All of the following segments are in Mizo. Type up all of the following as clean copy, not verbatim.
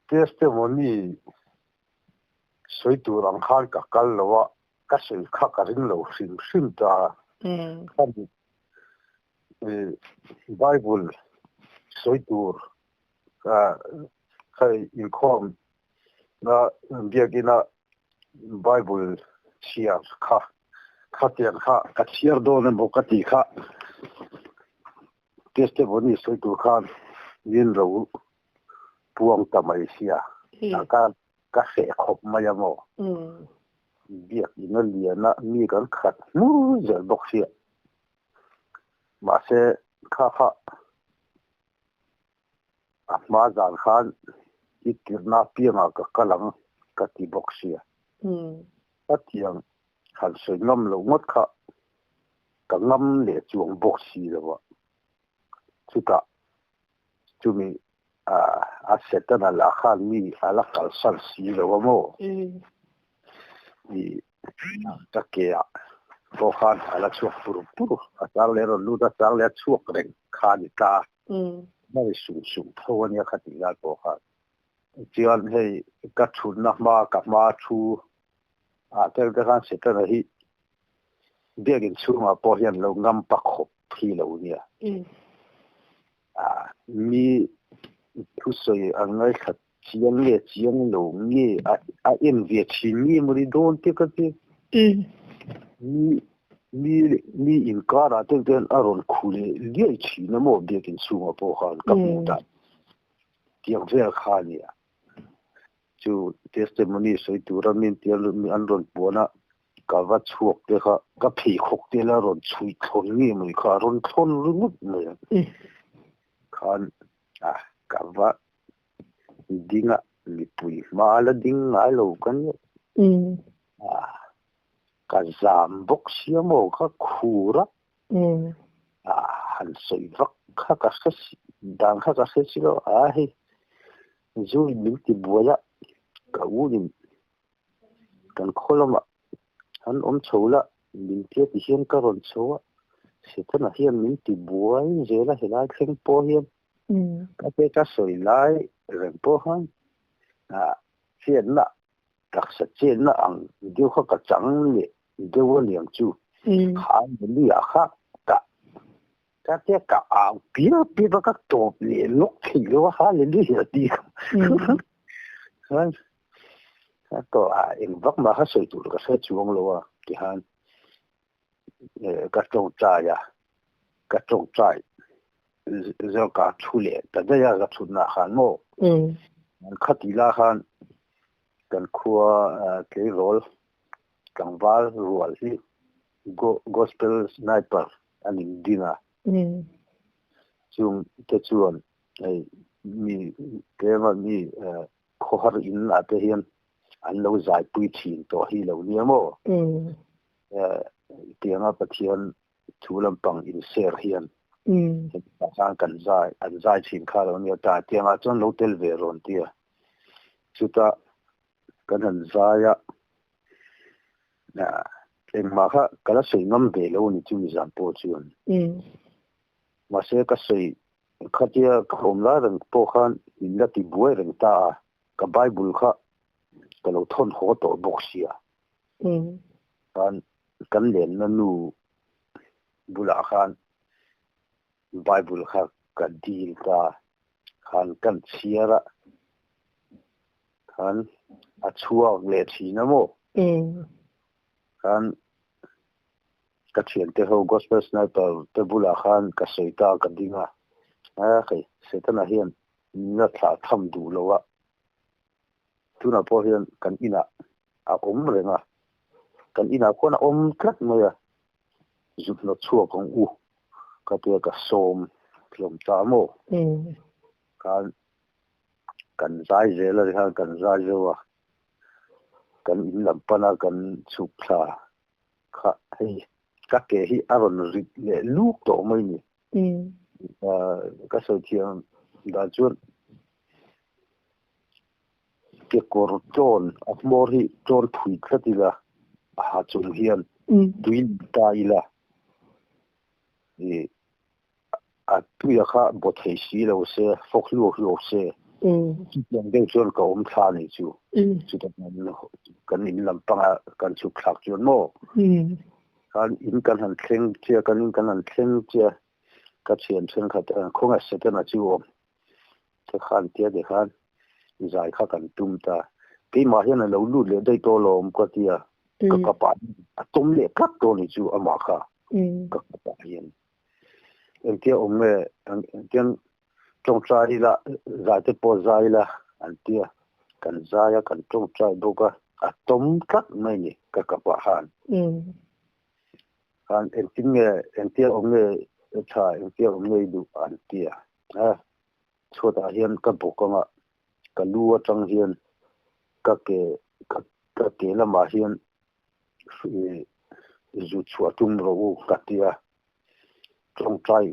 Testimony sawi tur ang khan ka kal lo a, ka sawi kha ka ring lo hrim hrim ta. Khami Bible sawi tur hei inkhawm na biakina Bible chhiar kha khatiang kha ka chhiar dawn emaw ka tih kha Testimony sawi tur khan min lo puang ta mai sia ka ka hreh khawp mai a maw? Biakinn a lian a, mi kan khat hmur zel bawk sia. Mahse kha kha a hma zan khan i tirhna apiangah ka kal ang ka ti bawk sia. Ka tiang han sawi ngam loh ngawt kha ka ngam leh chuang bawk si lo a. Chutah chumi a Setana lah khan mi a la kalsan si lo a maw? I ka ke ah pawh khan a la chhuak pur pur, a chang leh a rawn lut a, chang leh a chhuak reng kha a ni ta. A ri sung sung tho a nia khatih lai pawh khan. Chuan hei ka thutna hma ka hma thu ah tel te khan Setana hi biakin chhungah pawh hian lo ngam pa khawp hi lo nia. Mi thusawi an ngaithla chiang nge chiang lo nge a en ve thin nge maw ni dawn te ka ti. Mi mi mi inkarah te chuan a rawn khu leh liai thin a maw biakin chhungah pawh khan ka hmuh dan tiang vel kha a nia. Chu testimony sawi tura min tia an rawn puan a Ka va chhuak te kha ka pheikhawk te la rawn chhui thlawn nge mai kha a rawn thlawn ringawt mai a. Khan a ka va ding a, mipui hma la ding ngai lo ka nia. A ka zam bawk sia maw ka khur a. A han sawi vak kha ka hre si dan kha ka hre si lo a hei zu in min ti buai a ka u in Kan khaw lamah an awm chho la, min tia ti hian ka rawn chho a, Setana hian min ti buai zel a helai thleng pawh hian ka te ka sawi lai reng pawh khan chenna taksa chenna ang deuh kha ka chang leh deuh a niang chu Hallelujah kha ka ka te ka au piap piap a ka tawp leh lawk thei lo a Hallelujah tih kha. A tawh a eng vak mah kha sawi tur ka hre chuang lo a tihan ka tawngtai a ka tawngtai zawk a thu leh ta daih a ka chhutna khan maw khati la khan kan khua tleirawl tlangval rual hi gospel sniper an in ding a chung te chuan hei mi tlema mi Khawhar in ah te hian an lo zaipui thin tawh hi lo nia maw? Tianga Pathian thu lampang in share hian hetah khan kan zai an zai thin kha lo nia ta tiangah chuan lo tel ve rawn tia chutah kan han zai a engmah kha ka la sawi ngam ve lo a ni chumi zan pawh chuan mahse ka sawi Khatia ka awm lai reng pawh khan min la ti buai reng ta a, ka Bible kha ka lo thawn haw tawh bawk sia. Khan kan lenna nu bulah khan Bible kha ka dil ta, khan kan chhiar a, khan a chhuak leh thin a maw? Khan Ka thiante ho Gospel Sniper te bulah khan ka sawi ta ka ding a, a hei Setana hian min la thlah tham duh lo a, tunah pawh hian kan inah a awm reng a, kan inah khuan a awm tlat mai a, zut hnawt chhuak ang u ka tia ka sawm hlawm ta maw? Khan kan zai zel a ri khan kan zai zo a, kan in lam pana kan chhuk thla Kha hei ka ke hi a rawn rit leh luk tawh mai ni. Ka sawi thiam dan chuan kekawr tlawn a hmawr hi tlawn phui tlat ila a ha chung hian tui ta ila i a tuia kha baw thei si lo se fawk hluak hluak se. Chutiang deuh chuan ka awm thla a nih chu. Chutah kan in lam panga kan chhuk thlak chuan maw? Khan in kan han thleng chiah, kan in kan han thleng chiah, ka thian thenkhat khawngaih Setana chu awm te khan tia ti khan zai kha kan tum ta. Keimah hian a lo lut leh daih tawh alawm ka ti a, ka kapah a tawm leh tlat tawh a nih chu amah kha ka kapah hian. Engtia awm nge engtiang tawngtai ila zai te pawh zai ila an ti a, kan zai a kan tawngtai bawk a, a tawm tlat mai ni ka kapah khan. Khan engtin nge engtia awm nge tha engtia awm nge i duh an ti a, a chhuatah hian ka bawk anga ka lu atang hian ka ke ka ke lamah hian zu chhuah tum rawh u ka ti a, tawngtai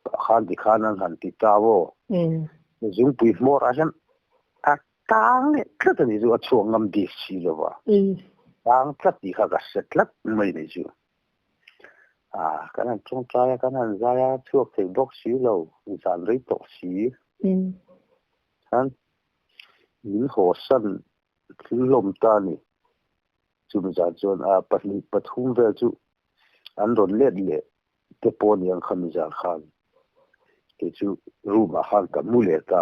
pah khan tikhan an han ti ta aw. Zungpui hmawrah hian a tang leh tlat a ni chu, a chhuak ngam bik si lo va, tang tlat tih kha ka hre tlat mai a ni chu. Kan han tawngtai a, kan han zai a, chhuak thei bawk si lo, zan rei tawh si. Khan min haw san thil hlawm ta a ni. Chumi zan chuan a pahnih pathum vel chu an rawn let leh te pawh ni ang kha mi zan khan kei chu room ah khan ka mu leh ta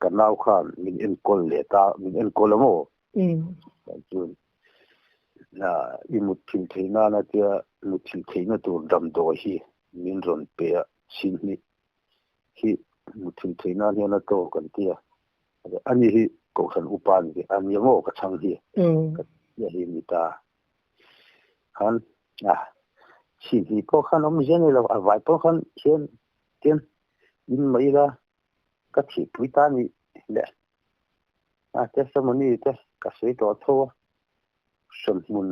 ka nau khan min enkawl leh ta min enkawl a maw chuan i mutthilh theih nana tia mutthilh theihna tur damdawi hi min rawn pe a chhinhnih hi mutthilh theih nan hian a tawk an ti a ani hi kohhran upa ni a nia maw ka chhang hi ka tia hi ni ta khan a chhin hi pawh khan awm zel lo a vai pawh khan hian tian in mai ila ka thihpui ta ni le a testimony te ka sawi tawh tho a hremhmun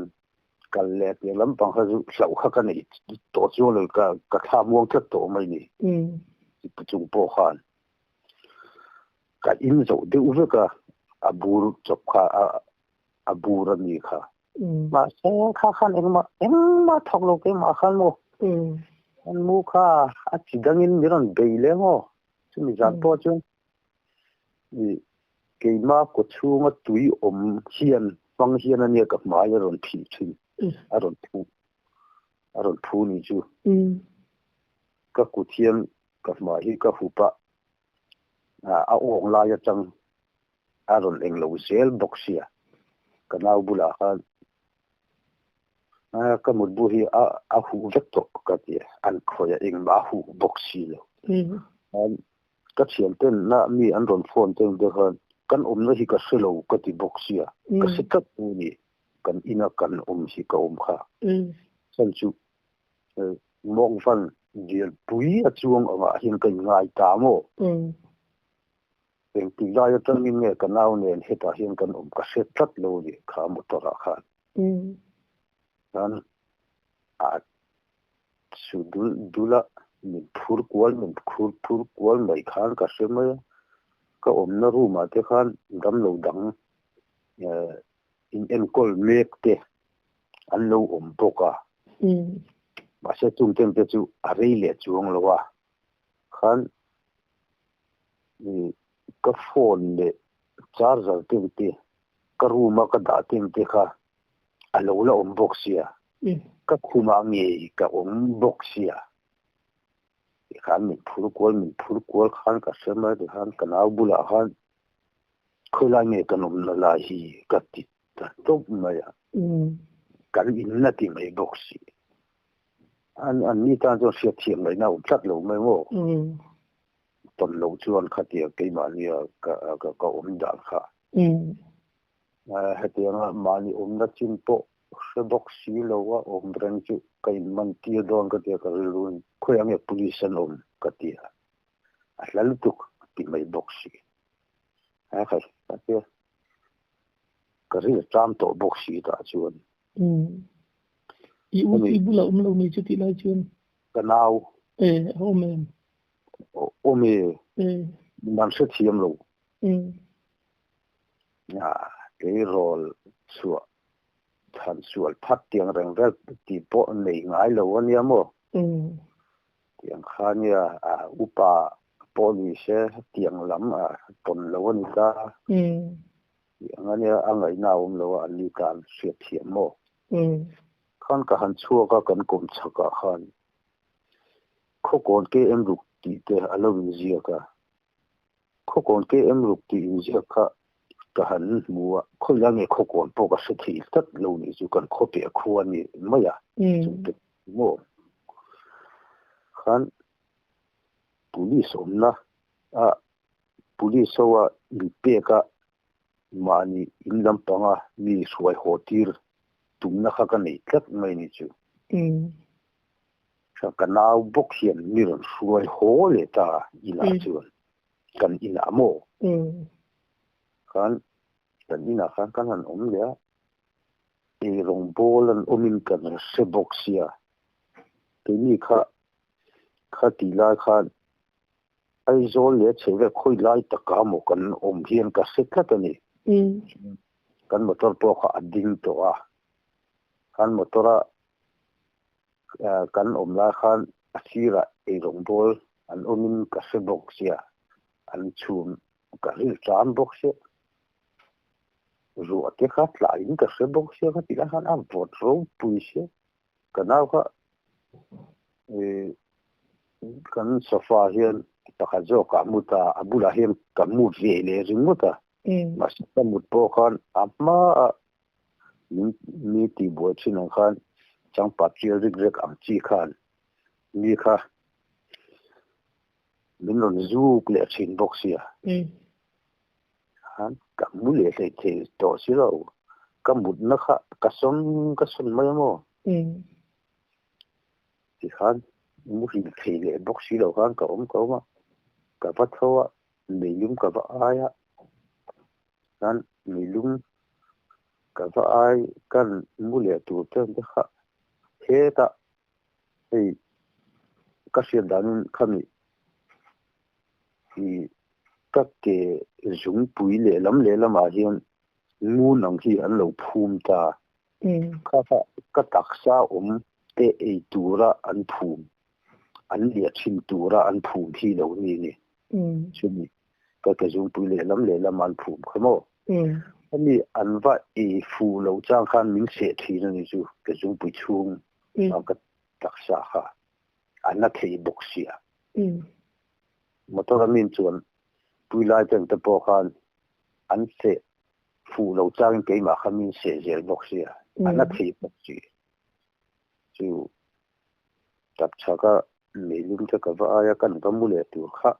kal leh piah lampang kha chu hlauh kha ka neih tawh chuang lo ka ka thla muang tlat tawh mai ni chung pawh khan ka in zoh deuh vek a a bur chawp kha a a bur a ni kha mahse kha khan engmah engmah thawk lo keimah khan maw an mu kha a chi dangin min rawn bei leh maw chumi zan pawh chuan Keima kaw chhunga tui awm hian hmang hian ania ka hmai a rawn phih thin, a rawn phu, a rawn phu ni chu. Ka kut hian ka hmai hi ka hup a, a awng lai atang a rawn eng lo zel bawk sia, ka nau bulah khan ka mutbu hi a huh vek tawh ka ti a, an khawih a engmah a huh bawk si lo. Ka thian ten na mi an rawn phone ten te khan kan awmna hi ka hre lo ka ti bawk sia, ka hre tlat u ni, kan ina kan awm hi ka awm kha. Chhan chu mawngvan lianpui a chuang angah hian ka inngai ta maw? Engtik lai atangin nge ka nau nen hetah hian kan awm ka hre tlat lo ni kha motor ah khan. Chuan a Chu dul dul a, min phur kual min khur phur kual mai khan ka hre mai a, ka awmna room ah te khan damlo dang in enkawl mek te an lo awm bawk a, mahse chung ten te chu a rei leh chuang lo a, khan ka phone leh charger ten te ka room a ka dah ten te kha a lo la awm bawk sia. Ka khumah ngei ka awm bawk sia. Tikhan min phur kual min phur kual khan ka hre mai tikhan ka nau bulah khan khawilai nge kan awmna lai hi ka ti ta tawp mai a. Kan inna ti mai bawk si. An an ni tan chuan hriatthiam ngaihna a awm tlat lo mai maw. Tawn loh chuan khatia keimahnia ka ka awm dan kha. Hetianga mahni awmna chin pawh hre bawk si lo a awm reng chu ka inman tir dawn ka tia ka rilru in khawiah nge police an awm ka ti a, a hla lutuk a ti mai bawk si. He khai ka tia ka ril a ṭam tawh bawk si tah chuan. I u chu i bulah awm lo mai chu tih lai chuan. Ka nau. E a awm em? Awm e. Man hrethiam lo. Tleirawl chhuah chhan sual phat tiang reng vel tih pawh nei ngai lo a nia maw? Tiang kha nia upa Pawh ni se tiang lam a tawn lo a ni ta. Tiang a nia a ngaihna a awm lo a an ni tan hriat thiam maw? Khan ka han chhuak a kan kawm chhak ah khan Khawkawn KM ruk tih te a lo inziak a. Khawkawn KM ruk tih inziak kha ka han hmu a, khawilai nge Khawkawn pawh ka hre thei tlat lo nih chu kan khaw piah khua a ni mai a, chungte maw khan Police awmna a Police ho a inpek a mahni in lampanga mi hruai haw tir tumna kha ka nei tlat mai ni chu. Ka nau bawk hian mi rawn hruai haw leh ta inah chuan kan inah maw? Khan kan inah khan kan han awm leh a, eirawngbawl an awmin kan hre bawk sia, keini kha kha tih lai khan Aizawl leh chhehvel khawi lai taka maw kan awm hian ka hre tlat a ni. Kan motor pawh kha a ding tawh a, kan motor a kan awm lai khan a sirah eirawngbawl an awmin ka hre bawk sia, an chhum ka ril tan bawk sia, ruah te kha tlaiin ka hre bawk sia ka tih lai khan a vawt ropui sia, ka nau kha kan sofa hian pakhat zawkah a mut a, a bulah hian ka mu ve leh ringawt a, mahse ka mut pawh khan a hmaah Min mi tihbuai thin ang khan changpat tial rik rek ang chi khan mi kha min rawn zuk leh thin bawk sia. Khan ka mu leh hlei thei tawh si lo. Ka mutna kha ka sawn ka sawn mai a maw? Tikhan muhil thei leh bawk si lo khan ka awm ka awm a, ka va tho a, meilum ka va ai a. Khan meilum ka va ai kan mu leh tur te te kha hetah hei ka hriat danin khami i ka ke zungpui lehlam lehlamah hian ngun ang hi an lo phum ta. Kha kha ka taksa awm te ei tura an phum an liah thin tura an phum hi lo ni ni. Chumi ka ke zungpui lehlam lehlam an phum kha maw? Hemi an va ei fuh loh chang khan min seh thin a ni chu ke zungpui chhung a ka taksa kha a na thei bawk sia. Motor a min chuan pui lai ten te pawh khan an seh fuh loh changin keimah kha min seh zel bawk sia, a na thei bawk si. Chu tapchhaka meilum te ka va aia kan va mu leh tur kha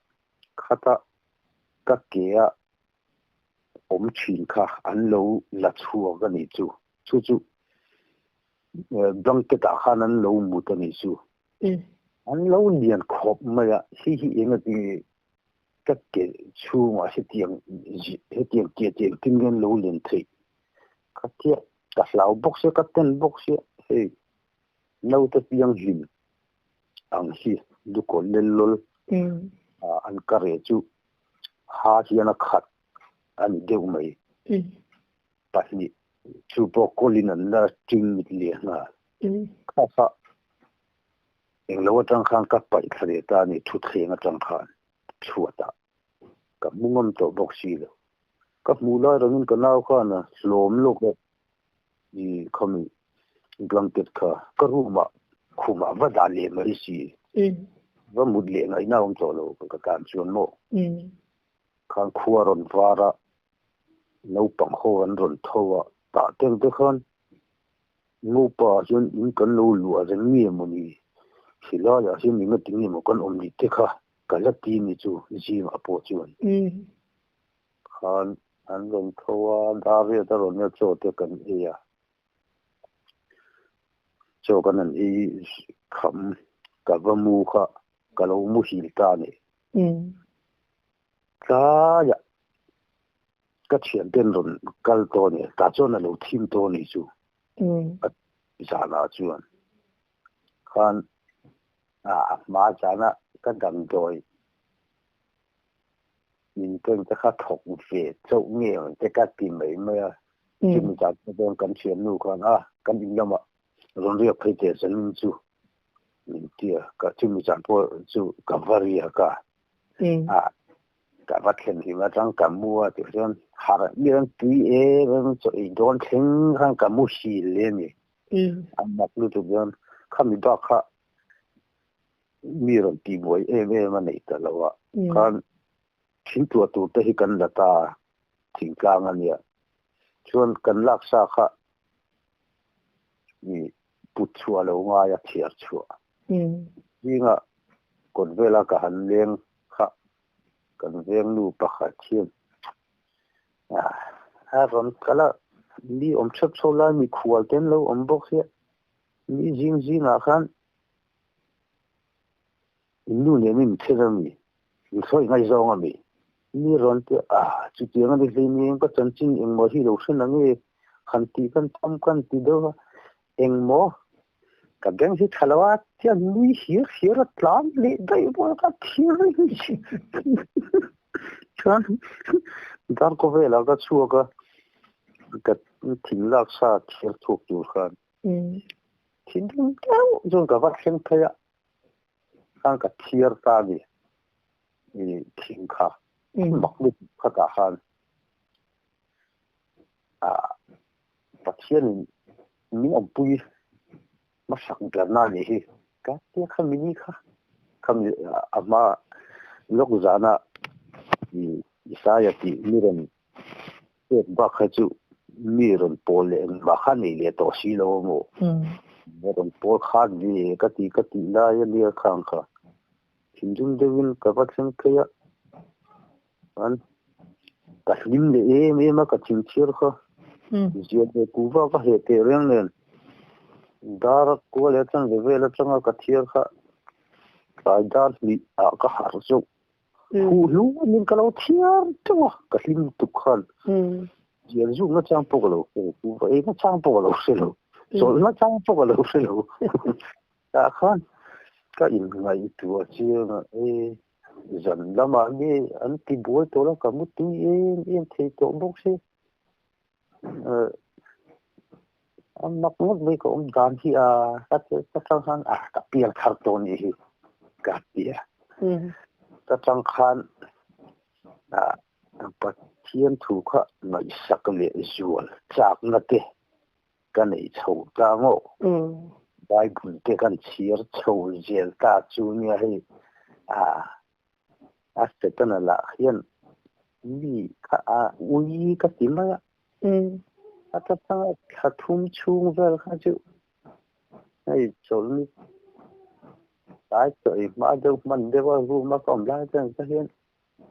khata ka ke a awm thin kha an lo la chhuak a nih chu. Chu chu blanket ah khan an lo mut a nih chu. An lo lian khawp mai a, hi hi eng a ti ka ke chhungah hetiang hetiang ke tiang tin nge an lo len theih ka tia ka hlau bawk sia ka ten bawk sia hei naute piang hlim ang hi lukaw lel lawl an ka reh chu ha hian a khat a ni deuh mai. Pahnih chu pawh kawlin an la ṭing mit lian a. Kha kha englo aṭang khan ka paih thla leh ta a ni thutthleng aṭang khan chhuatah ka hmu ngam tawh bawk si lo. Ka hmuh lai rangin ka nau khan a hlawm lawk a i khami blanket kha ka room ah khumah va dah leh mai si. Va mut leh ngaihna a awm tawh lo ka tan chuan maw. Khan khua rawn var a, naupang ho an rawn tho a, tah teng te khan Ngopa ah hian in kan lo luah reng nge maw ni? Helaiah hian engati nge maw kan awm ni te kha ka la ti ni chu zingah pawh chuan. Khan an rawn tho a, dar riat a rawn nia chaw te kan ei a, chaw kan han ei kham ka va mu kha ka lo muhil ta a ni. Tlaiah ka thianten rawn kal tawh a ni, tah chuan a lo thim tawh a ni chu zanah chuan khan a hma zana ka damdawi In pen te kha thawk ve chauh nge ang te ka ti mai mai a. Chumi zan te chuan kan thiannu khan a kan in lamah rawn riak phei teh zanin chu min ti a, ka chumi zan pawh chu ka va riak a. A ka va thlen hlim atang ka mu a ti chuan harh mian tui em em chaw ei dawn thleng khan ka muhil le a ni. A mak lutuk chuan khami bak kha mi rawn tihbuai em em a neih ta lo a, khan thingtuah tur te hi kan la ta thingtlang a nia. Chuan kan lak sa kha i put chhuah lo ngai a thiar chhuah. Zingah kawt vela ka han leng kha kan veng nu pakhat hian a rawn kal a, mi awm theuh theuh lai mikhual te an lo awm bawk sia, mi zing zingah khan In nu nen in then a mi? In sawi ngaihzawng a mi? Mi rawn ti a, chutiang a ni hleinem ka chanchin engmaw hi lo hre nange han tih kan tam kan ti deuh a, engmaw ka beng hi tha lo a tia nui hir hir a tlan leh daih bawk a thil chuan darkawvelah ka chhuak a, ka thing lak sa thiar chhuak tur khan thinrim deuh chuan ka va thleng phei a. Khan ka thiar ta a ni i thing kha mak lutuk kha tah khan ah Pathianin min awmpui hmasak berna a nih hi ka tia kha mini kha khami a hma lawk zana i Isaiah tih mi rawn pek bak kha chu mi rawn pawl leh engmah kha nei leh tawh si lo a maw? Mi rawn pawl khat ve ka ti ka tih lai a nia khang kha. Thinrim deuhin ka va thleng phei a, chuan ka hlim leh em em a ka thinchhiar kha. Ziah leh kuhva ka heh teh reng nen dar a kua leh atang ve vel atanga ka thiar kha tlai dar hnih ah ka harh zauh. Huh hlu anin ka lo thiar teuh a, ka hlim tuk khan. Zian zuk na chang pawh ka lo hre lo, kuhva ei na chang pawh ka lo hre lo, chawlh na chang pawh ka lo hre lo. Tah khan ka inngaihtuah chiang a, e zan lamah nge an ti buai tawh lo, ka mu tui em em thei tawh bawk si. A mak ngawt mai ka awm dan hi a, ka ka tang khan a ka piang thar tawh nih hi ka ti a. Ka tang khan a Pathian thu kha ngaihsak leh zual chakna te ka nei chho ta ngawh. Bible te kan chhiar chho zel ta chu nia hei a A Setana lah hian mi kha a ui ka ti mai a. A ta changa thla thum chhung vel kha chu hei chawlhni tlai chaw ei hma deuh hman deuh a room a ka awm lai chuan ka hian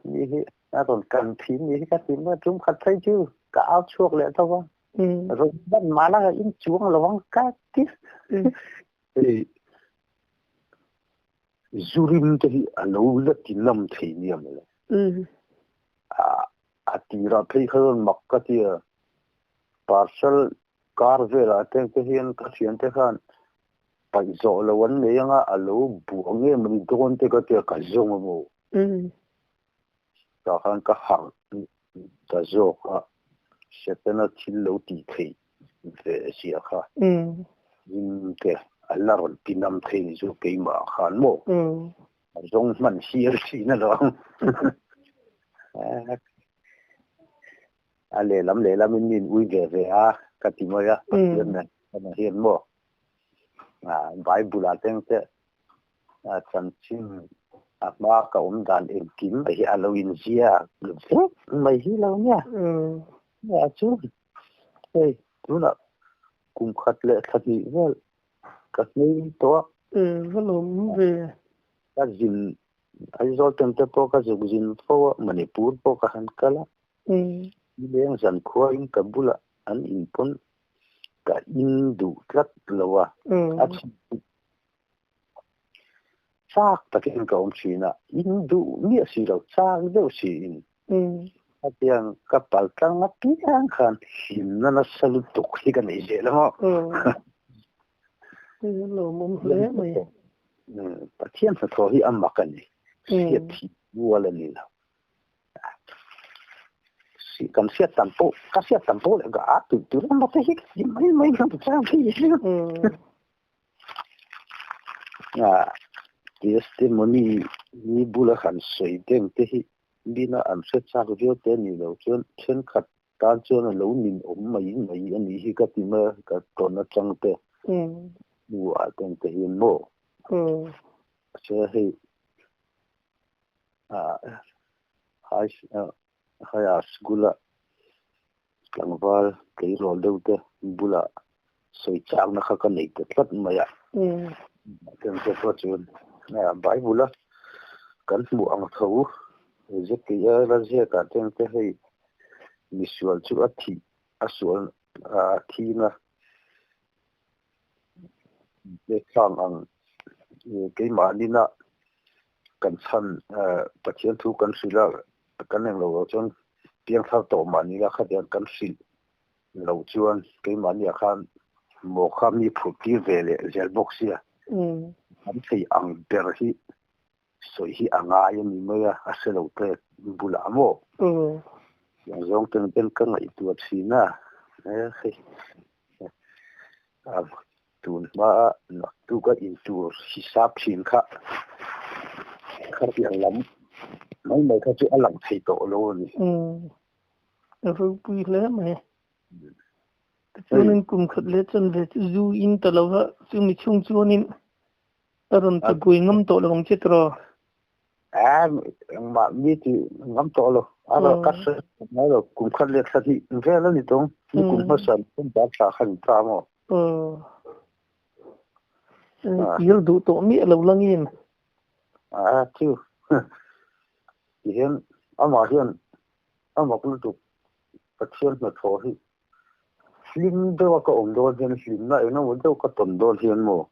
mi hi a rawn kan thin ni hi ka ti mai a, tum khat phei chu ka au chhuak leh tho va, rawn ban mah la in chuang lo ang ka ti. Hei Zurim te hi a lo la ti ngam thei nia mawle. A tirah phei kha chuan mak ka ti a, parcel kar velah te te hian ka thiante khan paih zawh lo an nei anga a lo buah nge mawni dawn te ka ti a, ka zawng a maw. Tah khan ka harh ta zawk a, Setana thil lo tih theih ve zia kha hlim te a la rawn ti ngam thei ni chu keimah khan maw a zawng hman hial thin alawm. A lehlam lehlamin min ui ve ve a ka ti mai a, Pathian nen hian maw Bible ah te engte chanchin a hma ka awm dan engkim mai hi a lo inziak vek mai hi lo nia. A chu hei tunah kum khat leh thla hnih vel ka hnei tawh a. Va lawm ve. Ka zin Aizawl tente pawh ka zuk zin fo a, Manipur pawh ka han kal a. Nileng zankhua in ka bulah an inpawn ka in duh tlat lo a. A chhan chu Chak takin ka awm thin a, in duh miah si lo, chak deuh siin. Hetiang ka pal tlang apiang khan hlimna nasa lutuk hi ka nei zel ang aw. Lawmawm hle mai. Pathian hnathawh hi a mak a ni. Hriat thih rual a ni lo. Kan hriat tam pawh, ka hriat tam pawh leh ka a tih tur emaw te hi ka ti mai mai hian ka chang thei. Testimony mi bula han sawi deng te hi mina an hre chak viau te a nih loh chuan thenkhat tan chuan a lo nin awm mai mai a nih hi ka ti mai a, ka tawn atang te hnuah teng te hian maw? Mahse hei high higher school a tlangval tleirawl deuh te bulah sawi chakna kha ka nei ta tlat mai a. Teng te pawh chuan Bible a kan hmuh ang tho Ezekiel a ziakah teng te hei misual chu a thih a sual a thing a tlang ang keimahnin a kan chhan Pathian thu kan hrilh a kan englo lo chuan piangthar tawh mahni la khatiang kan hrilh lo chuan keimahniah khan maw kha mi phurh tir ve leh zel bawk sia kan thei ang ber hi sawi hi a ngai a ni mai a, a hre lo te bulah maw? Tiang zawng ten ten ka ngaihtuah thin a, hei tun hmaa naktuk a intur hisap thin kha khatiang lam mai mai kha chu a lang thei tawh lo a ni. A ropui hle mai. Tichuanin kum khat leh chanve chu zu in ta lo va, chumi chhung chuanin A rawn ti buai ngam tawh lo ang che tiraw? A, engmah mi ti ngam tawh lo. A rawn ka hre ngai lo. Kum khat leh thla hnih vel a ni tawng. Ni kum hmasa kum bar thla khan in ta maw? Aw. Kir duh tawh miah lo langin. A, chu. Tihian amah hian a mak lutuk Pathian hnathawh hi Hlim deuha ka awm dawn hian hlimna eng emaw deuh ka tawn dawn hian maw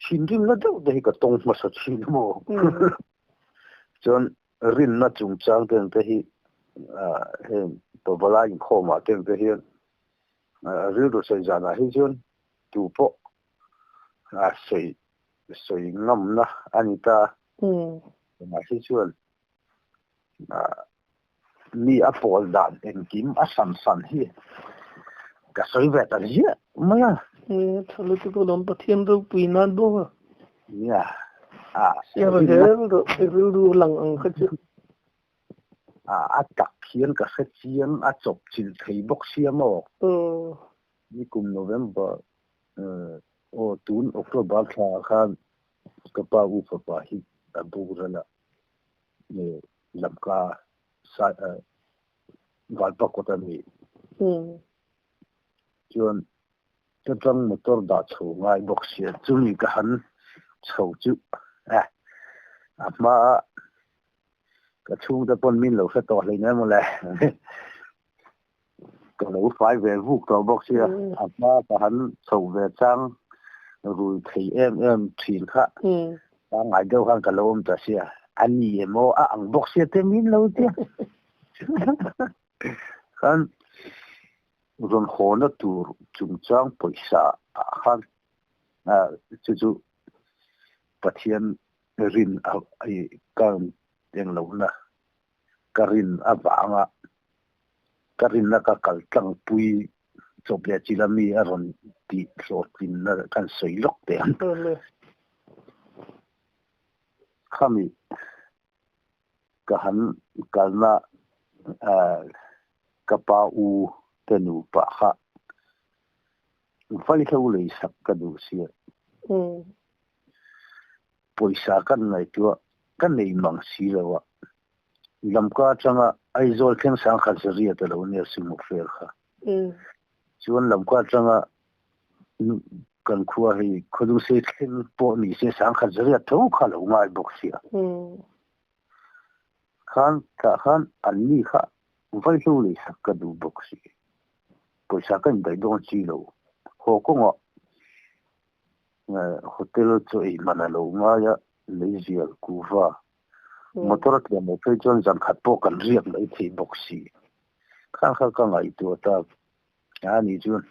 thinrimna deuh te hi ka tawng hmasa thin maw chuan rinna chungchang te ang te hi heng pavalai inkhawmah te ang te hian rilru sawi zanah hi chuan tu pawh sawi sawi ngamna a ni ta tunah hi chuan Mi a pawl dan engkim a san san hi ka sawi ve ta ziah mai a. Tha lutuk alawm Pathian ropui nan bawk a. Nia a Siam zel rawh i rilru lang ang kha chu. A tak hian ka hre chiang a chawp chilh thei bawk sia maw? Nikum November aw tun October thla ah khan ka pa u fapa hi a buk ral a. Lamka Valpa kawt a ni. Chuan ka tang motor dah chho ngai bawk sia chumi ka han chho chu a hma a ka chhungte pawn min lo hre tawh hleinem mawle. Ka lo fai ve vuk tawh bawk sia a hma ka han chho ve chang rui thei em em thin kha pangngai deuh khan ka lo awm ta sia a ni emaw a ang bawk sia te min lo tia khan rawn hawna tur chungchang pawisa ah khan chu chu Pathian rin a ka englohna ka rin avanga ka rinna ka kal tlangpui chawp leh chila mi a rawn tih hlawhtlinna kan sawi lawk teh ang. Khami ka han kalna ka pa u te nupa kha vaihlo lei sak ka duh sia. Pawisa kan ngaihtuah ka nei mang si lo a, Lamka atanga Aizawl thleng sangkhat zariat a lo nia sumo fare kha. Chuan Lamka atanga kan khua hei Khawdungsei thleng pawh ni se sangkhat zariat tho kha lo ngai bawk sia. Khan tah khan an ni kha vaihlo lei sak ka duh bawk si. Pawisa ka indaih dawn chi lo. Haw kawngah Hotel chu ei hman a lo ngai a, leizial kuva motor a tlian loh phei chuan zan khat pawh kan riak mai thei bawk si. Kha kha ka ngaihtuah tak a ni chuan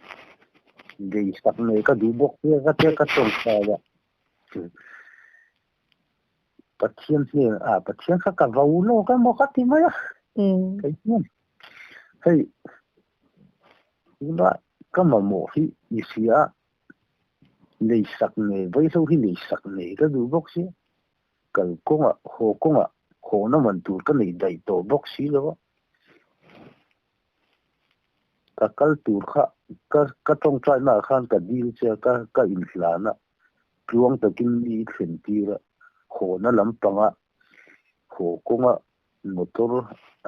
lei sak nei ka duh bawk sia ka tia ka tawngtai a. Pathian hnen ah Pathian kha ka vo lawk emaw ka ti mai a. Kei chuan hei tuna ka mamawh hi i hria. Leisak ngei vaihlo hi leisak ngei ka duh bawk sia. Kal kawngah haw kawngah hawhna man tur ka nei daih tawh bawk si lo a. Ka kal tur kha ka ka tawngtaina ah khan ka dil che a, ka ka inhlan a, tluang takin mi i thlen tir a, hawhna lampanga haw kawnga motor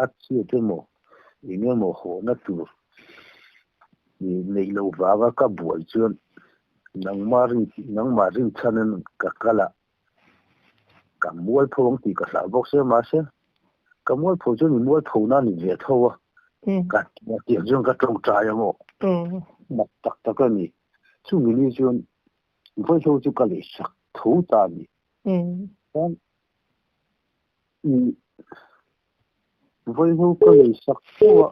a chhiat emaw eng emaw hawhna tur neih loh vanga ka buai chuan nangmah rin nangmah rinchhanin ka kal a, ka mualpho ang tih ka hlau bawk sia mahse ka mualpho chuan i mualpho na ni ve tho a ka tiang chuan ka tawngtai ang aw mak tak tak a ni chumi ni chuan vaihlo chu ka lei sak tho ta a ni chuan vaihlo ka lei sak tho a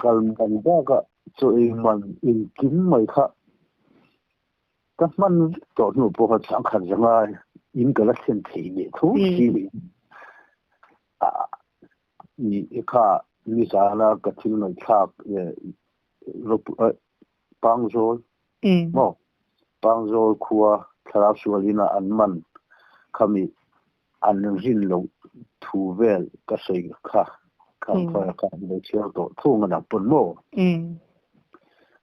kal man bakah chaw ei man engkim mai kha Ka hman vek tawh hnu pawh kha changkhat zanga in ka la thlen thei leh tho si ni. I kha nizana ka thil ngaihthlak Pangzawl maw Pangzawl khua thlarau sualin a an man khami an rin loh thu vel ka sawi kha kha kha lo chhiar tawh thung a nang pawn maw?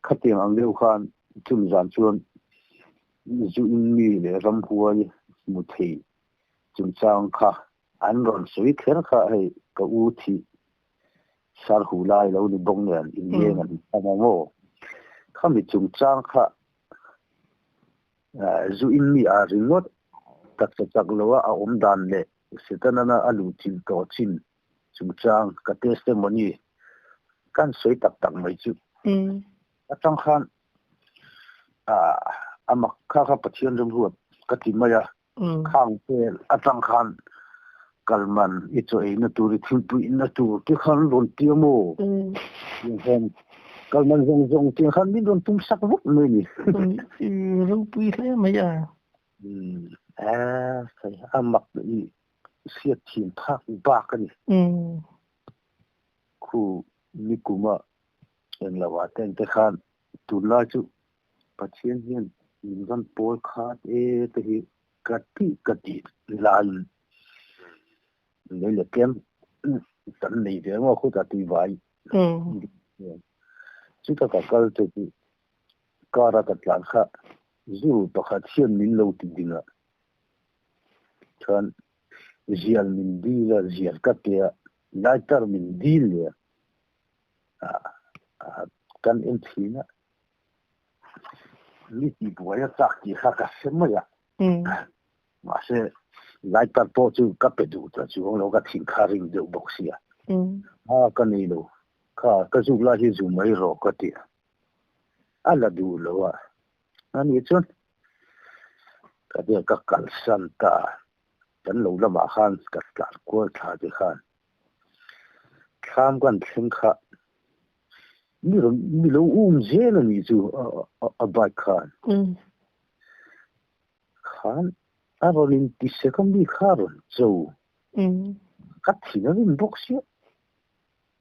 Khatiang ang deuh khan chumi zan chuan zu in mi leh ramhuai hmu thei chungchang kha an rawn sawi kher kha hei ka u thih sar hu lai lo ni bawk nen inleng an hmang a maw? Khami chungchang kha Zu in mi a ringawt taksa chak lo a a awm dan leh Setanana a luh chilh tawh chin chungchang ka testimony kan sawi tak tak mai chu atang khan a mak kha kha Pathian remruat ka ti mai a, khang vel atang khan kalman i chaw eina tur i thilpuihna tur te khan rawn ti a maw? Tiang khan kalman zawng zawng tiang khan min rawn tum sak vek mai ni. Ropui hle mai a. A mak i hriat thin phak bak a ni. Khu nikuma englo ah te ang te khan tunlai chu Pathian hian min rawn pawl khat e te hi ka tih ka tih laiin lei leh tlem kan nei ve maw khutah tuivai chuta ka kal te chu car a ka tlan kha zu pakhat hian min lo ti ding a chuan zial min dil a zial ka pe a lighter min dil leh a kan en thin a. Mi tih buai a chak tih kha ka hre mai a. Mahse, lighter pawh chu ka pe duh ta chuang lo, ka thin kha ring deuh bawk sia. A, ka nei lo. Kha, ka zuk lai hi zu mai rawh ka ti a. A la duh lo a. Ani chuan ka tia ka kalsan ta. Kan lo lamah khan ka tlan kual thla te khan thlam kan thleng kha Mi rawn mi lo um zel a nih chu a bike khan. Khan a rawn in ti sek a mi kha a rawn cho. Ka thin a rin bawk sia.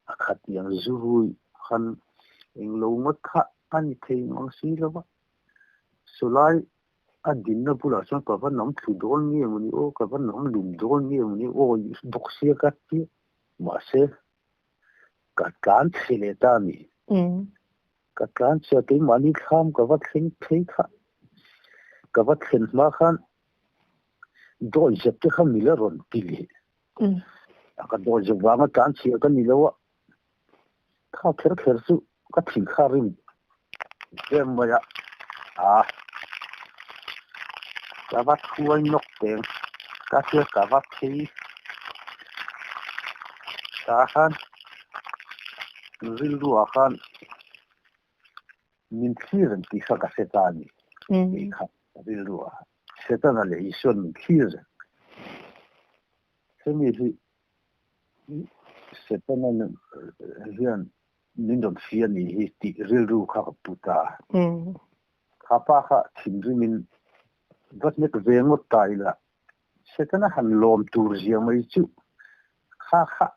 A khatiang zurui khan englo ngawt kha a ni thei mang si lo va. Sawlai a dinna bulah chuan ka va nam thlu dawn nge mawni aw, ka va nam lum dawn nge mawni aw bawk sia ka ti. Mahse Ka tlan chhe leh ta a ni. Ka tlan chhe a, keimahni thlam ka va thleng phei kha. Ka va thlen hma khan dawi zep te kha mila rawn ti leh. Ka dawi zep vanga tlan chhia ka ni lo a, kha kher kher chu ka thin kha rim em mai a. A ka va thuai nawk teng ka hria ka va phei tah khan rilru ah khan min thlir reng tih kha ka hre ta a ni tih kha rilru ah Setana leh Isua'n min thlir reng hemi hi Setana hian min rawn hria ni hi tih rilru kha ka pu ta. Kha pa kha thinrimin va hnek ve ngawt ta ila, Setana han lawm tur zia mai chu kha kha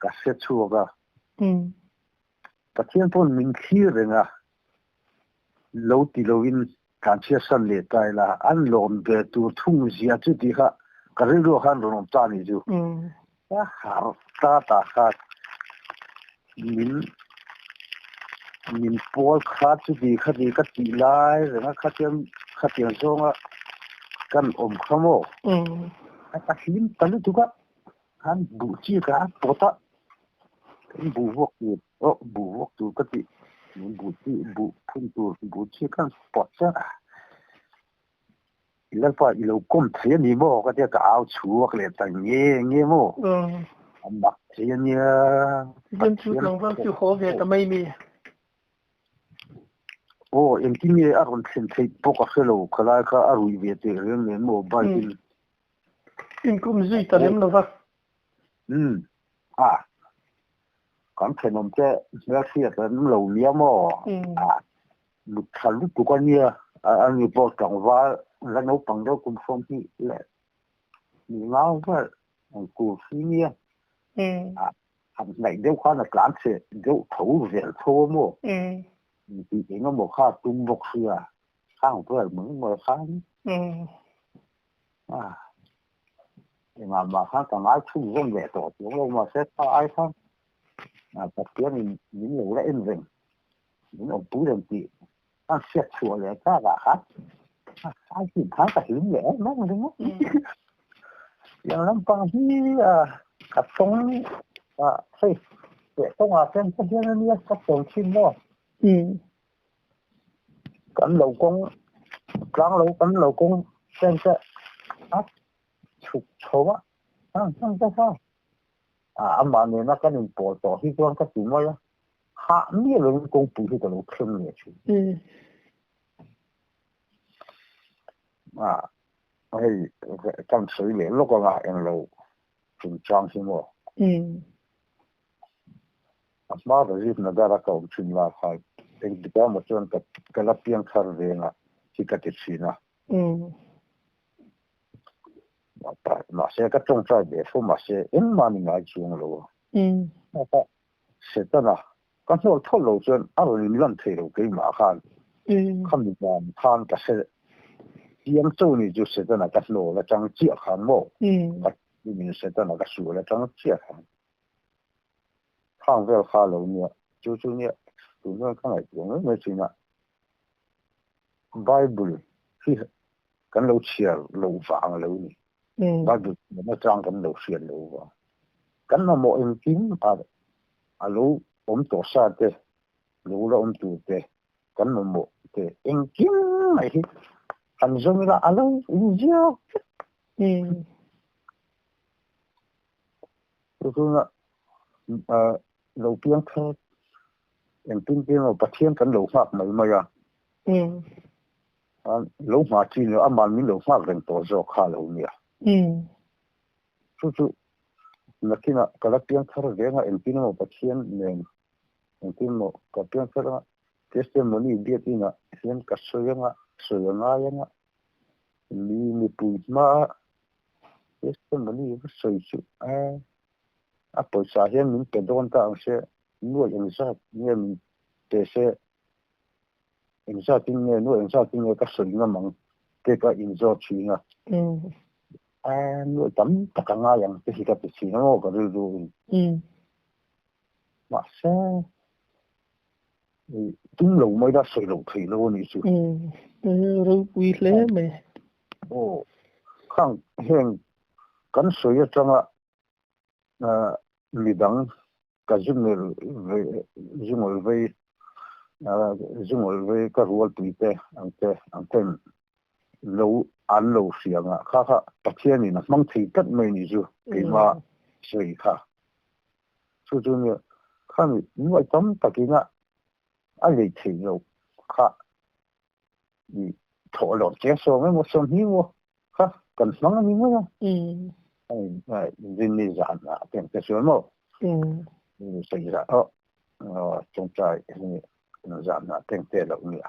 ka hre chhuak a. Pathian pawn min thlir reng a, lo ti loin. Tlanchhiat san leh ta ila, an lawm ve tur thung zia chu tih kha ka rilru ah khan rawn awm ta a nih chu. Ka harh ta ta kha min min pawl kha chuti khati ka tih lai reng a khatiang khatiang zawnga kan awm kha maw? Ka hlim ta lutuk a, khan buh chi ka pawt a, kan buh vuak tur aw buh vuak tur ka tih buh chi buh phun tur buh chi khan pawt chiang a. Lalpa i lo kawm thei a ni maw ka tia ka au chhuak leh ta nge nge maw? A mak thei a nia. Tichuan chu tlangval chu haw ve ta mai mi. Aw engtin nge a rawn thlen theih pawh ka hre lo khalai kha a ruih ve teh reng nen maw bike in. Inkum zui ta lem lo va. Umm a kan thenawm te hmelhriat an lo nia maw? A mut tha lutuk a nia a ni pawh tlangval la naupang deuh kum 20 leh ni nga vel ang tur si nia. A han hnaih deuh khan a tlan chhe deuh tho zel tho a maw? Tih eng emaw kha a tum bawk sia khang vel mai mai khan. A engah mah khan ka ngai chhun zawm leh tawh chuang lo mahse kha ai khan Pathian in min lo la en reng min awmpui reng tih a hriat chhuah leh tak ah khan a hlim khan ka hlim leh em em ringawt. Tiang lampang hi ka tawng a hei teh tawngah chuan ka hian ania ka sawi thin maw. Kan lo kawng tlang lo kan lo kawng chen te a chhuk chho a hang hang te kha a amah nena kan inpawl tawh hi chuan ka ti mai a hah miah lovin kawngpui hi ka lo thleng leh thin. A hei kan sawi leh lawk anga englo chungchang hi maw. A hma Rajiv Nagar a ka awm thin la khan engtik ah maw chuan ka ka la piang thar veng a hi ka ti thin a. Mahse ka tawngtai ve fo mahse engmah ni ngai chuang lo a. Setana ka hnawl thawl lo chuan a rawn inlan thei lo keimah khan. Khami dan khan ka hre chiang cho ni chu Setana ka hnawl atang chiah khan maw? Ka min Setana ka sual atang chiah khan. Khang vel kha lo nia, chu chu nia tun chuan ka ngaihtuah mai mai thin a. Bible hi kan lo chhiar loh vang a lo ni. Bible chhiar atang kan lo hriat loh vang. Kan mamawh engkim a a lo awm tawh sa te, lo la awm tur te, kan mamawh te engkim mai hi han zawm ila a lo inziak vek. Chu chunga lo piang thar engtin tin emaw Pathian kan lo nghak mai mai a. Lo nghah chi ni aman min lo nghak reng tawh zawk kha lo nia. Chu chu nakinah ka la piang thar veng a engtin emaw Pathian nen engtin emaw ka piang thar anga testimony biakinah hian ka sawi anga sawi a ngai anga mi mipui hmaa Testimony va sawi chu a a pawisa hian min pe dawn ta ang se nuaih engzat nge min pe se engzatin nge nuaih engzatin nge ka sawi ngam ang te ka inzawt thin a a nuaih tam tak a ngai ang te hi ka ti thin a maw ka rilru in mahse tum lo mai la sawi loh theih lo a nih chu. Ropui hle mai. Aw, khang heng kan sawi atanga midang ka zungel ve zungel vei zungel vei ka rualpui te ang te ang ten lo an lo hria ang a kha kha Pathianin a hmang thei tlat mai ni chu keimah sawi kha chu chu nia khami nuai tam takin a a lei theih loh kha i thawh loh che sawm emaw sawmhnih emaw kha kan hmang a ni mai a. Rinni zan ah peng te chuan maw sawi zah aw tawngtai zan ah peng te lo nia.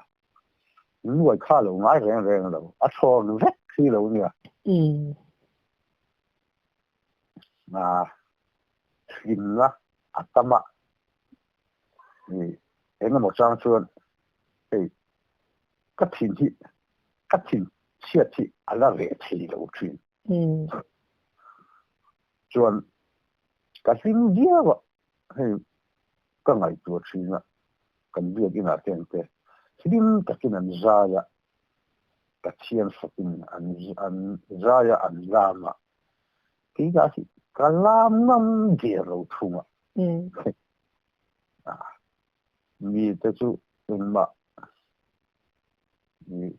Nuai kha lo ngai reng reng lo a thawn vek hi lo nia. Hlimna a tam a engemaw chang chuan hei ka thin hi. Ka thin chhiat hi a la reh thei lo thin. Chuan ka hlim viau a, hei ka ngaihtuah thin a, kan biakinn ah te an te hlim takin an zai a, Pathian fakin an an zai a, an lam a, keimah hi ka lam ngam der lo thung a. Mite chu engmah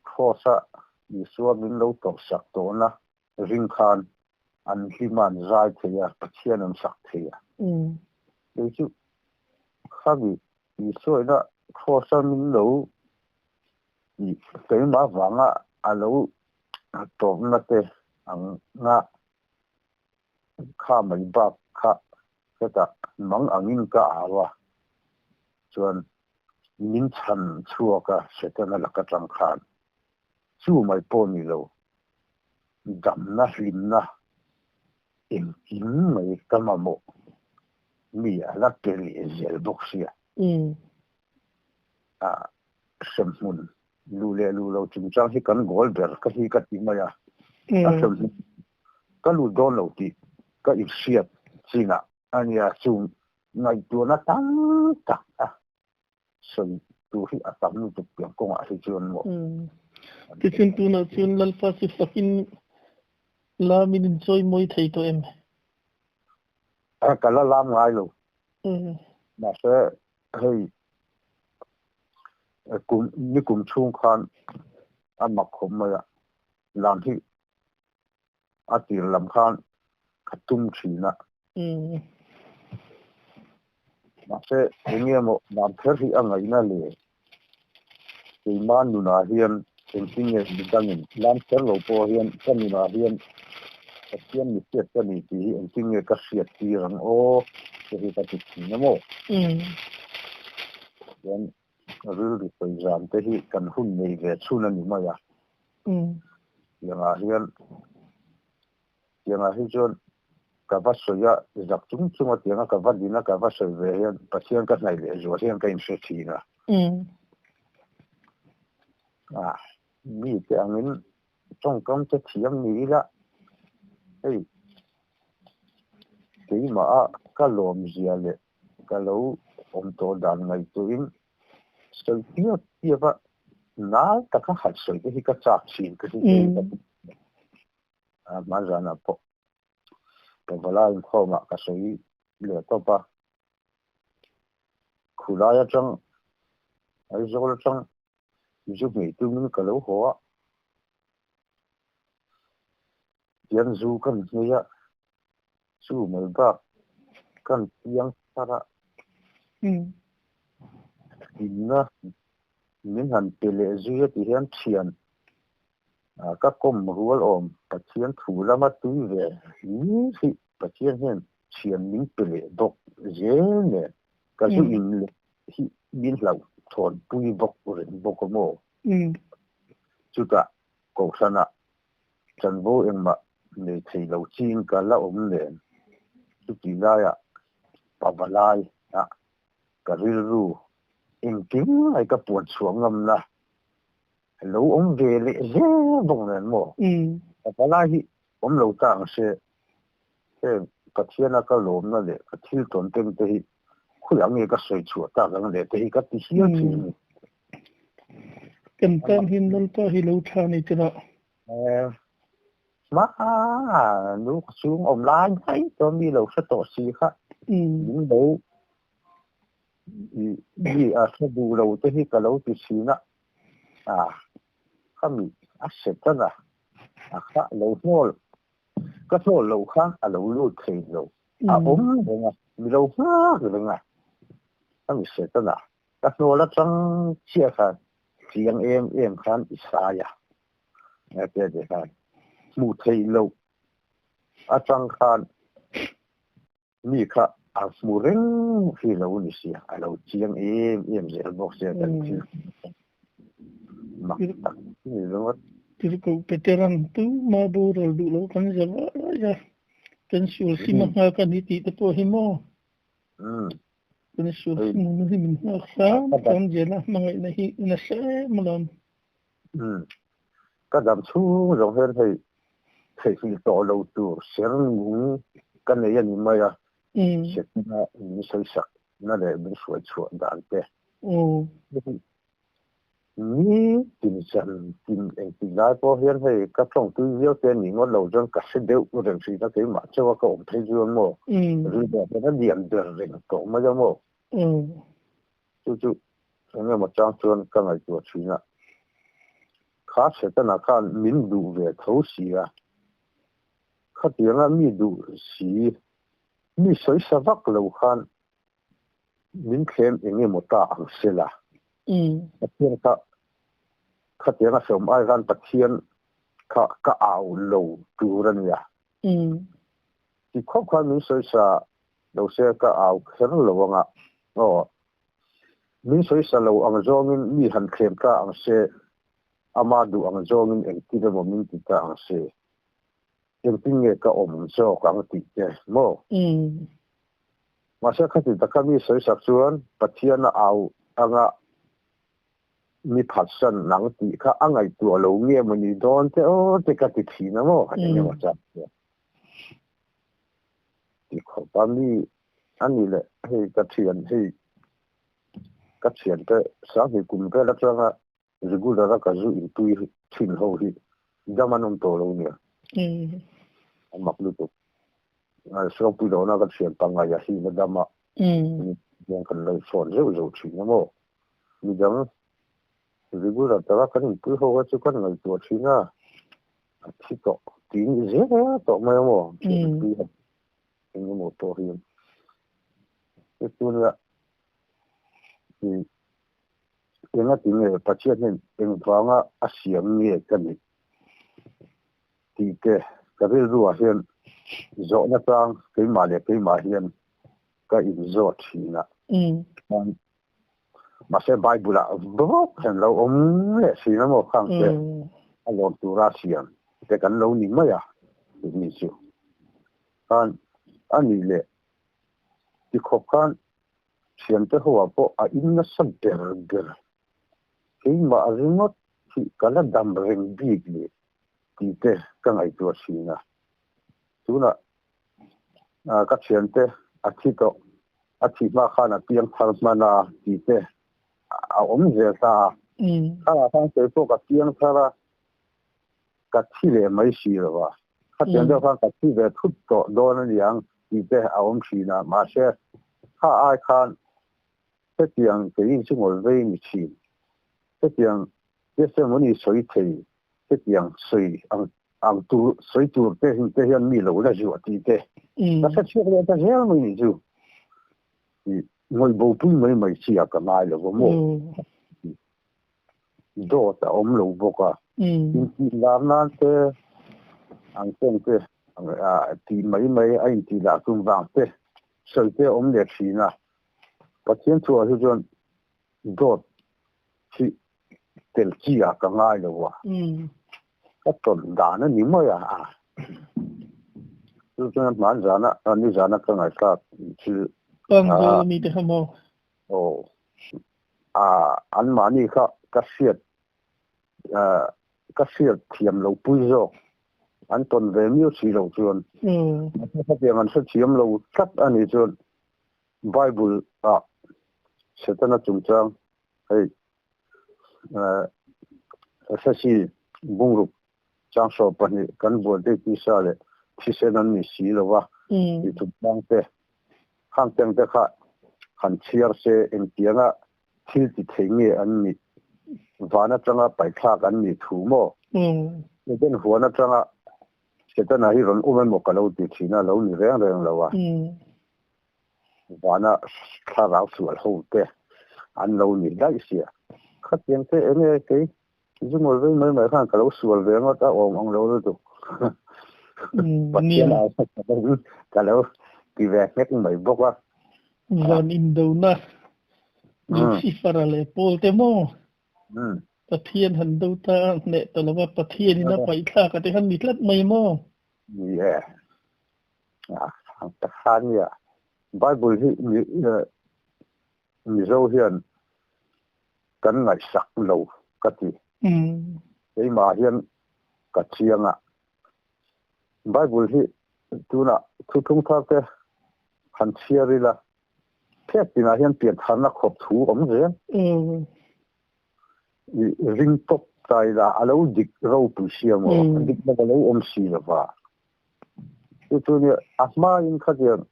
Kraws-a Isua min lo tawrhsak tawhna ring khan an hlim a, an zai thei a, Pathian an sak thei a. Kei chu khami Isuaina Kraws-a min lo keimah vanga a lo tawrhna te anga kha mai bak kha hetah mang angin ka au a, chuan min chhan chhuak a Setana laka tang khan chu mai pawh ni lo, damna hlimna engkim mai ka mamawh mi a la pe leh zel bawk sia. A hremhmun lu leh lu lo chungchang hi kan goal ber ka hi ka ti mai a, a hremhmun Ka lut dawn lo tih ka inhriat chinah a nia, chung ngaihtuahna tam tak a sawi tur hi a tam lutuk piang kawngah hi chuan maw. Tichuan tunah chuan Lalpa chu fakin lam in inchawi mawi thei tawh em? Ka la lam ngai lo. Mahse hei kum nikum chhung khan a mak khawp mai a, lam hi a tir lam khan ka tum thin a. Mahse eng nge maw dan kher hi a ngaihna le? Keima nunah hian engtin nge midangin lam kher lo pawh hian ka nunah hian Pathian mi hriat ka ni tih hi engtin nge ka hriat tir ang aw te hi ka ti thin a maw? Chuan rilru sawi zan te hi kan hun nei ve chhun a ni mai a. Tiangah hian tiangah hi chuan ka va sawi a, zak chung chung a tianga ka va din a ka va sawi ve hian Pathian ka hnaih leh zual hian ka inhre thin a. Ah, mite angin tawngkam te thiam ni ila hei keimah a ka lawmzia leh ka lo awm tawh dan ngaihtuahin sawi piap piap a, nal taka han sawi te hi ka chak thin ka hi hei ka ti a, hmanzanah pawh ka vala inkhawmah ka sawi leh tawp a, khulai atang Aizawl atang zu hmei tumin ka lo haw a, tian zu kan hmei a, chu mai bak kan piang thar a, hlimna min han pe leh zui a ti hian thian ka kawm rual awm Pathian thu lama tui ve hlir hi Pathian hian thian min pe leh bawk zel nen ka zu in leh hi min hlauh thawn pui bawk reng bawk a maw? Chutah Kohhranah chanvo engmah nei thei lo ching ka la awm nen chutih laiah pavalai ah ka rilru engkim mai ka puan chhuah ngamna lo awm ve leh zel bawk nen maw? Pavalai hi awm lo ta ang se heng Pathiana ka lawmna leh ka thil tawn teng te hi khawiah nge ka sawi chhuah tak ang leh te hi ka ti hial thin a ni. Kan tan hian Lalpa hi lo tha ni tira. Hma nu ka chhung awm lai daih chuan mi lo hre tawh si kha min lo mi a hre duh lo te hi ka lo ti thin a, khami a Setana a kha lo hnawl Ka hlawl loh kha a lo lut thei lo. A awm reng a, mi lo nghak reng a. Ka mi Setana, ka hlawl atang chiah khan chiang em em khan i sai a. Tia tih khan hmuh theih loh atang khan mi kha a hmu reng hi lo ni sia, a lo chiang em em zel bawk sia kan thil mak tak ni ringawt. Tirhkoh Peteran tuma boral duh lo kan za vah lai a, kan sual sim a nghak a ni tih te pawh hi maw? Kan sual sim na hi min nghak hram hram zel a, hmangaihna hi nasa em alawm. Ka dam chhung zawng hian hei theihnghilh tawh lo tur ser nung ka nei a ni mai a, Setana min sawisak na leh min hruai chhuah dan te. Ni tin zan tin engtik lai pawh hian hei ka tawngtui viau te a nih ngawt lo chuan ka hre deuh reng thin a, keimah chauha ka awm phei chuan maw rilru ah hian a lian ber reng tawh mai a maw. Chu chu eng emaw chang chuan ka ngaihtuah thin a, kha Setana khan min duh ve tho si a, khatianga mi duh si, mi sawisa vak lo khan min thlem eng emaw ta ang se la. Pathian kha khatianga sawm ai khan Pathian kha ka au lo tur a nia. Ti khawp khan min sawisa lo se ka au kher lo anga aw min sawisa lo ang zawngin mi han thlem ta ang se ama duh ang zawngin engtin emaw min ti ta ang se engtin nge ka awm zawk ang tih te maw mahse khati taka mi sawisak chuan Pathian a au anga mi phatsan nang tih kha a ngaihtuah lo nge maw ni dawn te aw te ka ti thin a maw engemaw chang chuan. Ti khawp a mi a ni leh hei ka thian hei ka thiante Sanghnih kum vel atanga regular a ka zu intui thin ho hi dam an awm tawh lo nia. A mak lutuk. Sawngpui lohna ka thian pangngai a hi la dam a hian kan lo sawn zeuh zeuh thin a maw. Midang regular taka kan inpui ho kha chu kan ngaihtuah thin a. A thi tawh tiin i zel tawh mai a maw? Thianpui han eng emaw pawh hi he tuna i enga ti nge Pathian hian engvanga a siam nge ka nih tih te ka rilruah hian zawhna chang keimah leh keimah hian ka inzawt thin a. Mahse Bible ah bawk hian lo awm leh si na maw khang te a lawm tura siam te kan lo ni mai a tih ni chu khan a nih leh tikhawp khan thiante ho ah pawh a in nasa ber ber keimah ringawt hi ka la dam reng bik leh tih te ka ngaihtuah thin a tunah ka thiante a thi tawh a thih hma khan a piang thar hman a tih te a awm zel ta a. Kharah khan kei pawh ka piang thar a, ka thi leh mai si lo a. Khatiang deuh khan ka thi ve thut tawh dawn a niang tih te a awm thin a. Mahse, kha ai khan hetiang keiin chu ngawl vei ni thin. Hetiang testimony sawi thei hetiang sawi ang ang tur sawi tur te te hian mi lo la zuah tih te ka hre chhuak leh ta zel mai nih chu i ngawih bo pui mai mai chi a ka ngai lo va maw dawt a awm lo bawk a intih lar nan te ang teng te tih mai mai a intih lar tum vang te sawi te a awm leh thin a Pathian thu ah hi chuan dawt hi tel chi ah ka ngai lo a, ka tawn dan a ni mai a, chu chuan hman zana ni zana ka ngaihthlak thil Pangzawl mi te kha maw? Aw, a anmahni kha ka hriat ka hriat thiam lo pui zawk an tawn ve miau si lo chuan hetiang an hrethiam lo tlat a nih chuan Bible ah Setana chungchang hei Efesi bungruk changsaw pahnih kan bualte tisa leh thisen an ni si lo va tih chungchang te khang teng te kha han chhiar se engtianga thil ti thei nge an nih van atanga paithlak an nih thu maw? Eden huan atanga Setana hi rawn um emaw ka lo ti thin a, lo ni reng reng lo a. Vana thlarau sual ho te an lo ni daih sia. Khatiang te enge kei zungawl vei mai mai khan ka lo sual ve ngawt a awm ang lo lutuk. Pathian ah ka lo ti ve nghek mai bawk a. Van indona Lucifer-a leh Paul te maw? Pathian han do ta a hneh ta lova Pathianin a paihthlak a te khan ni tlat mai maw? Ni e. Ta kha nia. Bible hi Mizo hian kan ngaihsak lo ka ti. Keimah hian. Ka chiang a. Bible hi tunah thuthlung thar te han chhiar ila, phek tinah hian piantharna khawp thu awm zel. Ring tawp ta ila a lo dik ropui sia maw? Dik na ka lo awm si lova. Chu chu nia a hmain khatiang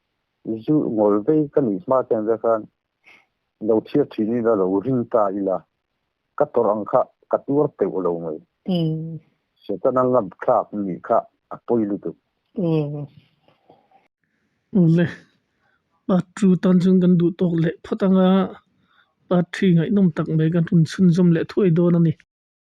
zu ngawl vei ka nih hma te ang te khan lo chhiar thin ila lo ring ta ila ka tawrh ang kha ka tuar teuh lo mai. Setana ngam thlak nih kha a pawi lutuk. Awle, part 2 tan chuan kan duh tawk leh phawt anga part 3 ngaihnawm tak mai kan rawn chhunzawm leh thuai dawn a ni.